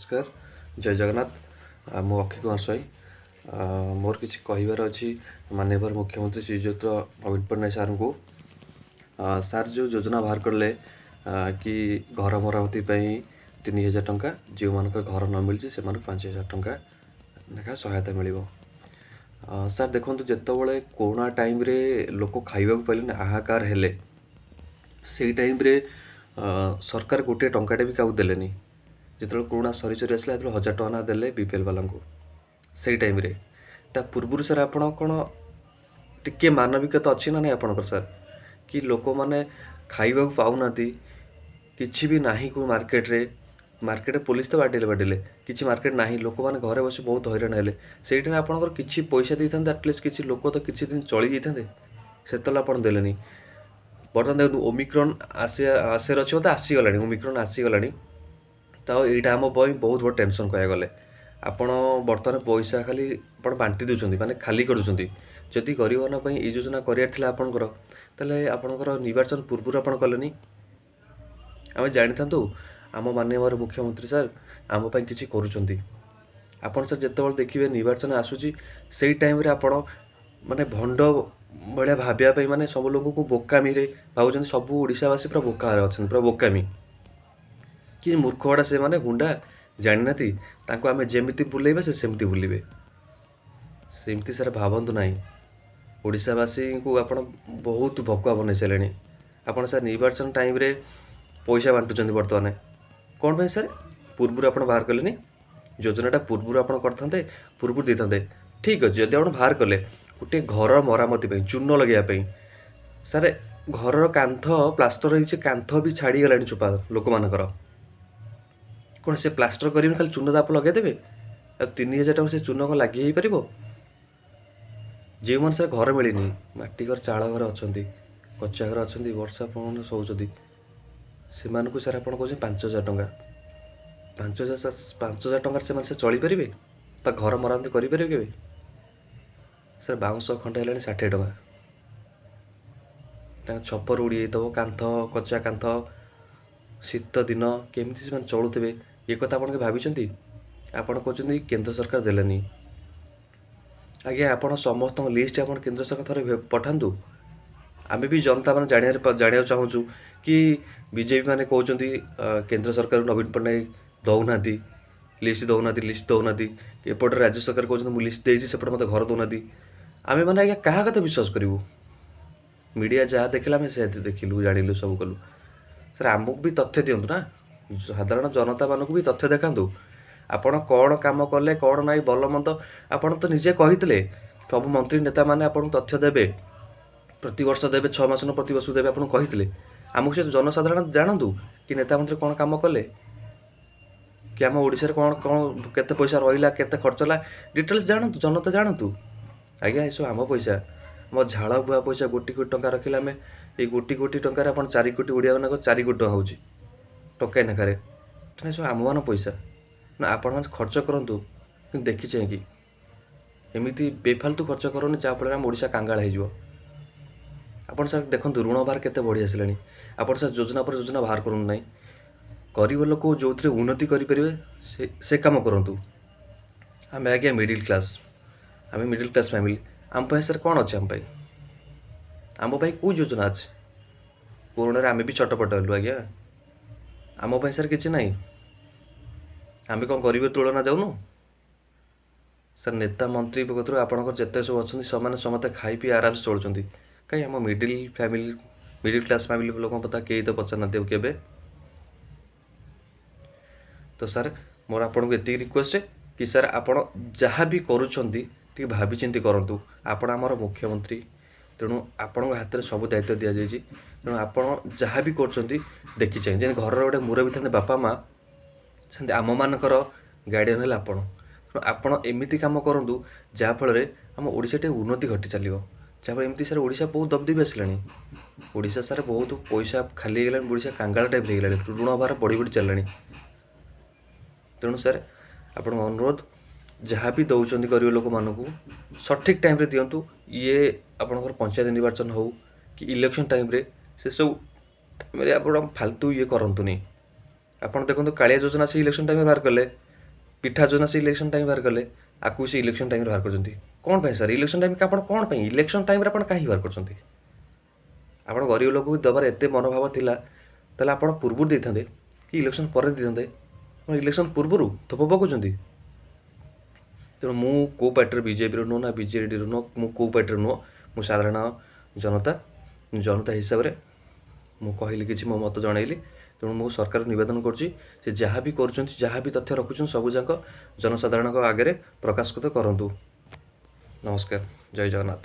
ନମସ୍କାର, ଜୟ ଜଗନ୍ନାଥ। ମୁଁ ଅକ୍ଷୟ କୁମାର ସ୍ୱାଇଁ। ମୋର କିଛି କହିବାର ଅଛି ମାନ୍ୟବର ମୁଖ୍ୟମନ୍ତ୍ରୀ ଶ୍ରୀଯୁକ୍ତ ନବୀନ ପଟ୍ଟନାୟକ ସାର୍ଙ୍କୁ। ସାର୍ ଯେଉଁ ଯୋଜନା ବାହାର କଲେ କି ଘର ମରାମତି ପାଇଁ 3000 ଟଙ୍କା, ଯେଉଁମାନଙ୍କ ଘର ନ ମିଳିଛି ସେମାନଙ୍କୁ 5000 ଟଙ୍କା ଲେଖା ସହାୟତା ମିଳିବ। ସାର୍ ଦେଖନ୍ତୁ, ଯେତେବେଳେ କୋରୋନା ଟାଇମ୍ରେ ଲୋକ ଖାଇବାକୁ ପାଇଲେନି, ହାହାକାର ହେଲେ, ସେଇ ଟାଇମ୍ରେ ସରକାର ଗୋଟିଏ ଟଙ୍କାଟେ ବି କାହାକୁ ଦେଲେନି। ଯେତେବେଳେ କୋରୋନା ସରି ସରି ଆସିଲା, ସେତେବେଳେ 1000 ଟଙ୍କା ଲେଖା ଦେଲେ ବିପିଏଲ୍ ବାଲାଙ୍କୁ ସେଇ ଟାଇମ୍ରେ। ତା ପୂର୍ବରୁ ସାର୍ ଆପଣ କ'ଣ ଟିକେ ମାନବିକତା ଅଛି ନା ନାହିଁ ଆପଣଙ୍କର ସାର୍, କି ଲୋକମାନେ ଖାଇବାକୁ ପାଉନାହାନ୍ତି, କିଛି ବି ନାହିଁ କେଉଁ ମାର୍କେଟରେ? ମାର୍କେଟରେ ପୋଲିସ ତ ବାଡ଼େଇଲେ ବାଡ଼େଇଲେ, କିଛି ମାର୍କେଟ ନାହିଁ, ଲୋକମାନେ ଘରେ ବସି ବହୁତ ହଇରାଣ ହେଲେ। ସେଇଠାରେ ଆପଣଙ୍କର କିଛି ପଇସା ଦେଇଥାନ୍ତେ, ଆଟଲିଷ୍ଟ କିଛି ଲୋକ ତ କିଛି ଦିନ ଚଳି ଯାଇଥାନ୍ତେ। ସେତେବେଳେ ଆପଣ ଦେଲେନି। ବର୍ତ୍ତମାନ ଦେଖନ୍ତୁ, ଓମିକ୍ରନ୍ ଆସିବାର ଅଛି ବୋଧେ, ଆସିଗଲାଣି, ଓମିକ୍ରନ୍ ଆସିଗଲାଣି। ତ ଏଇଟା ଆମ ପାଇଁ ବହୁତ ବଡ଼ ଟେନସନ୍ କହିବାକୁ ଗଲେ। ଆପଣ ବର୍ତ୍ତମାନ ପଇସା ଖାଲି ଆପଣ ବାଣ୍ଟି ଦେଉଛନ୍ତି, ମାନେ ଖାଲି କରୁଛନ୍ତି। ଯଦି ଗରିବମାନଙ୍କ ପାଇଁ ଏଇ ଯୋଜନା କରିବାର ଥିଲା ଆପଣଙ୍କର, ତାହେଲେ ଆପଣଙ୍କର ନିର୍ବାଚନ ପୂର୍ବରୁ ଆପଣ କଲେନି। ଆମେ ଜାଣିଥାନ୍ତୁ ଆମ ମାନ୍ୟବର ମୁଖ୍ୟମନ୍ତ୍ରୀ ସାର୍ ଆମ ପାଇଁ କିଛି କରୁଛନ୍ତି। ଆପଣ ସାର୍ ଯେତେବେଳେ ଦେଖିବେ ନିର୍ବାଚନ ଆସୁଛି, ସେଇ ଟାଇମ୍ରେ ଆପଣ ମାନେ ଭଣ୍ଡ ଭଳିଆ ଭାବିବା ପାଇଁ, ମାନେ ସବୁ ଲୋକଙ୍କୁ ବୋକାମିରେ ଭାବୁଛନ୍ତି। ସବୁ ଓଡ଼ିଶାବାସୀ ପୁରା ବୋକାରେ ଅଛନ୍ତି, ପୁରା ବୋକାମି କି ମୂର୍ଖ ଗୁଡ଼ା ସେମାନେ, ହୁଣ୍ଡା ଜାଣିନାହାନ୍ତି। ତାଙ୍କୁ ଆମେ ଯେମିତି ବୁଲେଇବା ସେ ସେମିତି ବୁଲିବେ। ସେମିତି ସାର୍ ଭାବନ୍ତୁ ନାହିଁ। ଓଡ଼ିଶାବାସୀଙ୍କୁ ଆପଣ ବହୁତ ଭକୁଆ ବନେଇ ସାରିଲେଣି। ଆପଣ ସାର୍ ନିର୍ବାଚନ ଟାଇମ୍ରେ ପଇସା ବାଣ୍ଟୁଛନ୍ତି ବର୍ତ୍ତମାନ। କ'ଣ ପାଇଁ ସାର୍ ପୂର୍ବରୁ ଆପଣ ବାହାର କଲେନି ଯୋଜନାଟା? ପୂର୍ବରୁ ଆପଣ କରିଥାନ୍ତେ, ପୂର୍ବରୁ ଦେଇଥାନ୍ତେ। ଠିକ୍ ଅଛି, ଯଦି ଆପଣ ବାହାର କଲେ ଗୋଟିଏ ଘର ମରାମତି ପାଇଁ, ଚୂନ ଲଗାଇବା ପାଇଁ, ସାର୍ ଘରର କାନ୍ଥ ପ୍ଲାଷ୍ଟର ହେଇଛି, କାନ୍ଥ ବି ଛାଡ଼ିଗଲାଣି ଚୋପା ଲୋକମାନଙ୍କର। କ'ଣ ସେ ପ୍ଲାଷ୍ଟର କରିବେନି, ଖାଲି ଚୂନ ଦାପ ଲଗାଇଦେବେ? ଆଉ 3000 ଟଙ୍କା ସେ ଚୂନ କ'ଣ ଲାଗି ହେଇପାରିବ? ଯେଉଁମାନେ ସାର୍ ଘର ମିଳିନି, ମାଟି ଘର, ଚାଳ ଘର ଅଛନ୍ତି, କଚ୍ଚା ଘର ଅଛନ୍ତି, ବର୍ଷା ପବନ ଶୋଉଛନ୍ତି, ସେମାନଙ୍କୁ ସାର୍ ଆପଣ କହୁଛନ୍ତି 5000 ଟଙ୍କା। 5000 ସାର୍, 5000 ଟଙ୍କାରେ ସେମାନେ ସେ ଚଳିପାରିବେ ବା ଘର ମରାମତି କରିପାରିବେ କେବେ ସାର୍? ବାଉଁଶ ଖଣ୍ଡେ ହେଲାଣି 60 ଟଙ୍କା। ତାଙ୍କ ଛପର ଉଡ଼ି ଯାଇଥିବ, କାନ୍ଥ କଚ୍ଚା କାନ୍ଥ, ଶୀତ ଦିନ କେମିତି ସେମାନେ ଚଳୁଥିବେ, ଏ କଥା ଆପଣ କେବେ ଭାବିଛନ୍ତି? ଆପଣ କହୁଛନ୍ତି କେନ୍ଦ୍ର ସରକାର ଦେଲେନି। ଆଜ୍ଞା, ଆପଣ ସମସ୍ତଙ୍କ ଲିଷ୍ଟ ଆପଣ କେନ୍ଦ୍ର ସରକାର ଥରେ ପଠାନ୍ତୁ। ଆମେ ବି ଜନତା ମାନେ ଜାଣିବାକୁ ଚାହୁଁଛୁ କି ବିଜେପି ମାନେ କହୁଛନ୍ତି କେନ୍ଦ୍ର ସରକାର ନବୀନ ପଟ୍ଟନାୟକ ଦେଉନାହାନ୍ତି ଲିଷ୍ଟ, ଦେଉନାହାନ୍ତି ଲିଷ୍ଟ, ଦେଉନାହାନ୍ତି। ଏପଟେ ରାଜ୍ୟ ସରକାର କହୁଛନ୍ତି ମୁଁ ଲିଷ୍ଟ ଦେଇଛି, ସେପଟେ ମୋତେ ଘର ଦେଉନାହାନ୍ତି। ଆମେ ମାନେ ଆଜ୍ଞା କାହା କଥା ବିଶ୍ୱାସ କରିବୁ? ମିଡ଼ିଆ ଯାହା ଦେଖିଲା ଆମେ ସେୟା ଦେଖିଲୁ, ଜାଣିଲୁ, ସବୁ କଲୁ। ସାର୍, ଆମକୁ ବି ତଥ୍ୟ ଦିଅନ୍ତୁ ନା, ସାଧାରଣ ଜନତାମାନଙ୍କୁ ବି ତଥ୍ୟ ଦେଖାନ୍ତୁ। ଆପଣ କ'ଣ କାମ କଲେ, କ'ଣ ନାହିଁ, ଭଲ ମନ୍ଦ। ଆପଣ ତ ନିଜେ କହିଥିଲେ ସବୁ ମନ୍ତ୍ରୀ ନେତାମାନେ ଆପଣଙ୍କୁ ତଥ୍ୟ ଦେବେ, ପ୍ରତିବର୍ଷ ଦେବେ, 6 ମାସ ନ ପ୍ରତିବର୍ଷ ଦେବେ ଆପଣଙ୍କୁ କହିଥିଲେ। ଆମକୁ ସେ ଜନସାଧାରଣ ଜାଣନ୍ତୁ କି ନେତା ମନ୍ତ୍ରୀ କ'ଣ କାମ କଲେ, କି ଆମ ଓଡ଼ିଶାରେ କ'ଣ କ'ଣ କେତେ ପଇସା ରହିଲା, କେତେ ଖର୍ଚ୍ଚ ହେଲା, ଡିଟେଲ୍ସ ଜାଣନ୍ତୁ, ଜନତା ଜାଣନ୍ତୁ। ଆଜ୍ଞା, ଏସବୁ ଆମ ପଇସା, ଆମ ଝାଳ ବୁହା ପଇସା। ଗୋଟି କୋଟି ଟଙ୍କା ରଖିଲେ ଆମେ, ଏଇ ଗୋଟି କୋଟି ଟଙ୍କାରେ ଆପଣ 4 କୋଟି ଓଡ଼ିଆମାନଙ୍କ 4 କୋଟି ଟଙ୍କା ହେଉଛି ଟଙ୍କାଏ ଲେଖାରେ। ତେଣୁ ଏସବୁ ଆମମାନଙ୍କ ପଇସା ନା। ଆପଣମାନେ ଖର୍ଚ୍ଚ କରନ୍ତୁ, କିନ୍ତୁ ଦେଖି ଚାହିଁକି। ଏମିତି ବେଫାଲତୁ ଖର୍ଚ୍ଚ କରନି ଯାହାଫଳରେ ଆମ ଓଡ଼ିଶା କାଙ୍ଗାଳ ହେଇଯିବ। ଆପଣ ସାର୍ ଦେଖନ୍ତୁ, ଋଣ ଭାର କେତେ ବଢ଼ି ଆସିଲାଣି। ଆପଣ ସାର୍ ଯୋଜନା ପରେ ଯୋଜନା ବାହାର କରନ୍ତୁ ନାହିଁ। ଗରିବ ଲୋକ ଯେଉଁଥିରେ ଉନ୍ନତି କରିପାରିବେ, ସେ କାମ କରନ୍ତୁ। ଆମେ ଆଜ୍ଞା ମିଡ଼ିଲ୍ କ୍ଲାସ୍, ଆମେ ମିଡ଼ିଲ୍ କ୍ଲାସ୍ ଫ୍ୟାମିଲି। ଆମ ପାଇଁ ସାର୍ କ'ଣ ଅଛି? ଆମ ପାଇଁ କେଉଁ ଯୋଜନା ଅଛି? କୋରୋନାରେ ଆମେ ବି ଛଟପଟ ହେଲୁ ଆଜ୍ଞା। ଆମ ପାଇଁ ସାର୍ କିଛି ନାହିଁ? ଆମେ କ'ଣ ଗରିବ ତୁଳନା ଯାଉନୁ ସାର୍? ନେତା ମନ୍ତ୍ରୀ କତୁରୁ ଆପଣଙ୍କର ଯେତେ ସବୁ ଅଛନ୍ତି, ସେମାନେ ସମସ୍ତେ ଖାଇ ପିଇ ଆରାମସେ ଚଳୁଛନ୍ତି। କାହିଁ ଆମ middle family, middle class family ଲୋକଙ୍କ କଥା କେହି ତ ପଚାରୁନାହାନ୍ତି ଆଉ କେବେ। ତ ସାର୍, ମୋର ଆପଣଙ୍କୁ ଏତିକି ରିକ୍ୱେଷ୍ଟ କି ସାର୍, ଆପଣ ଯାହା ବି କରୁଛନ୍ତି ଟିକେ ଭାବିଚିନ୍ତି କରନ୍ତୁ। ଆପଣ ଆମର ମୁଖ୍ୟମନ୍ତ୍ରୀ, ତେଣୁ ଆପଣଙ୍କ ହାତରେ ସବୁ ଦାୟିତ୍ୱ ଦିଆଯାଇଛି। ତେଣୁ ଆପଣ ଯାହା ବି କରୁଛନ୍ତି ଦେଖି ଚାହିଁ। ଯେମିତି ଘରର ଗୋଟେ ମୁରବୀ ଥାନ୍ତି ବାପା ମା, ସେମିତି ଆମମାନଙ୍କର ଗାର୍ଡ଼ିଆନ୍ ହେଲେ ଆପଣ। ତେଣୁ ଆପଣ ଏମିତି କାମ କରନ୍ତୁ ଯାହାଫଳରେ ଆମ ଓଡ଼ିଶା ଟିକେ ଉନ୍ନତି ଘଟି ଚାଲିବ। ଯାହାଫଳରେ ଏମିତି ସାର୍ ଓଡ଼ିଶା ବହୁତ ଦବିଦବି ଆସିଲାଣି। ଓଡ଼ିଶା ସାର୍ ବହୁତ ପଇସା ଖାଲି ହେଇଗଲାଣି, ଓଡ଼ିଶା କାଙ୍ଗାଳ ଟାଇପ୍ର ହେଇଗଲାଣି, ଋଣ ଭାର ବଢ଼ି ବଢ଼ି ଚାଲିଲାଣି। ତେଣୁ ସାର୍, ଆପଣଙ୍କ ଅନୁରୋଧ, ଯାହା ବି ଦେଉଛନ୍ତି ଗରିବ ଲୋକମାନଙ୍କୁ ସଠିକ୍ ଟାଇମ୍ରେ ଦିଅନ୍ତୁ। ଇଏ ଆପଣଙ୍କର ପଞ୍ଚାୟତ ନିର୍ବାଚନ ହେଉ କି ଇଲେକ୍ସନ୍ ଟାଇମ୍ରେ, ସେସବୁ ଟାଇମ୍ରେ ଆପଣ ଫାଲତୁ ଇଏ କରନ୍ତୁନି। ଆପଣ ଦେଖନ୍ତୁ, କାଳିଆ ଯୋଜନା ସେ ଇଲେକ୍ସନ୍ ଟାଇମ୍ରେ ବାହାର କଲେ। ପିଠା ଯୋଜନା ସେ ଇଲେକ୍ସନ୍ ଟାଇମ୍ ବାହାର କଲେ, ଆକୁ ସେ ଇଲେକ୍ସନ୍ ଟାଇମ୍ରେ ବାହାର କରୁଛନ୍ତି। କ'ଣ ପାଇଁ ସାର୍ ଇଲେକ୍ସନ୍ ଟାଇମ୍ ଆପଣ କ'ଣ ପାଇଁ ଇଲେକ୍ସନ୍ ଟାଇମ୍ରେ ଆପଣ କାହିଁକି ବାହାର କରୁଛନ୍ତି? ଆପଣ ଗରିବ ଲୋକକୁ ଦେବାର ଏତେ ମନୋଭାବ ଥିଲା, ତାହେଲେ ଆପଣ ପୂର୍ବରୁ ଦେଇଥାନ୍ତେ କି ଇଲେକ୍ସନ୍ ପରେ ଦେଇଥାନ୍ତେ। ଆପଣ ଇଲେକ୍ସନ୍ ପୂର୍ବରୁ ଥୋପ ପକାଉଛନ୍ତି। ତେଣୁ ମୁଁ କେଉଁ ପାର୍ଟିର, ବିଜେପିର ନୁହଁ ନା ବିଜେଡ଼ିର ନୁହଁ, ମୁଁ କେଉଁ ପାର୍ଟିର ନୁହଁ, ମୁଁ ସାଧାରଣ ଜନତା। ଜନତା ହିସାବରେ ମୁଁ କହିଲି, କିଛି ମୋ ମତ ଜଣାଇଲି। ତେଣୁ ମୁଁ ସରକାରକୁ ନିବେଦନ କରୁଛି, ସେ ଯାହା ବି କରୁଛନ୍ତି, ଯାହା ବି ତଥ୍ୟ ରଖୁଛନ୍ତି, ସବୁଯାକ ଜନସାଧାରଣଙ୍କ ଆଗରେ ପ୍ରକାଶିତ କରନ୍ତୁ। ନମସ୍କାର, ଜୟ ଜଗନ୍ନାଥ।